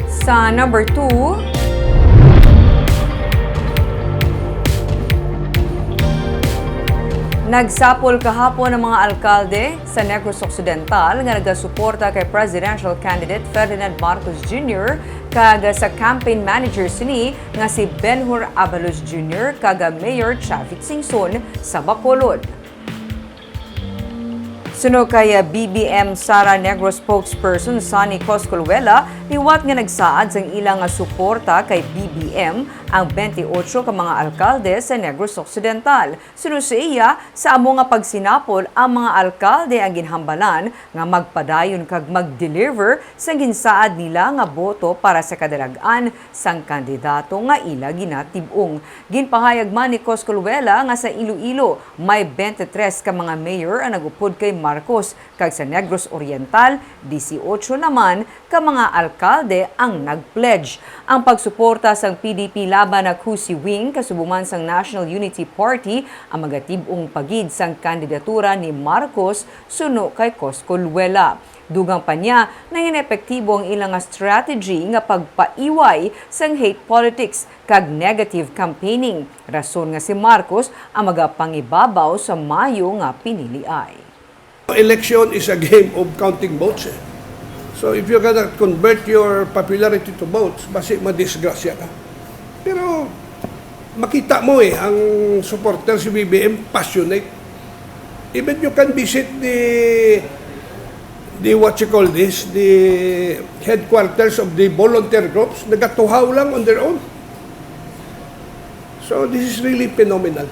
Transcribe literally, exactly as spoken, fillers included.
Sa number two, nagsapol kahapon ang mga alkalde sa Negros Occidental nga nagasuporta kay presidential candidate Ferdinand Marcos Junior kag sa campaign manager sini nga si Benhur Abalos Junior kag Mayor Chavit Singson sa Bacolod. Suno kay B B M Sara Negros spokesperson Sonny Coscoluela, liwat nga nagsaad sang ila nga suporta kay B B M ang twenty-eight ka mga alkalde sa Negros Occidental. Suno sa iya, sa amo nga pagsinapol, ang mga alkalde ang ginhambalan nga magpadayon kag mag-deliver sang ginsaad nila nga boto para sa kadalag-an sang kandidato nga ila ginatib-ong. Ginpahayag man ni Coscoluela nga sa Iloilo, may twenty-three ka mga mayor ang nag-upod kay Marcos, kag sa Negros Oriental, dieciocho naman ka mga alkalde ang nag-pledge. Ang pagsuporta sang P D P laban na Cusi Wing, kasubo man sang National Unity Party, ang magatib-ong pa gid sang kandidatura ni Marcos, suno kay Coscoluela. Dugang pa niya, nangin-epektibo ang ila nga strategy nga pagpaiway sang hate politics kag negative campaigning, rason nga si Marcos ang magapangibabaw sa mayo nga piniliay. Election is a game of counting votes. Eh. So if you cannot convert your popularity to votes, basi madisgrasya ka. Pero makita mo eh, ang supporter si B B M passionate. Even you can visit the the what you call this, the headquarters of the volunteer groups, nagatuhaw lang on their own. So this is really phenomenal.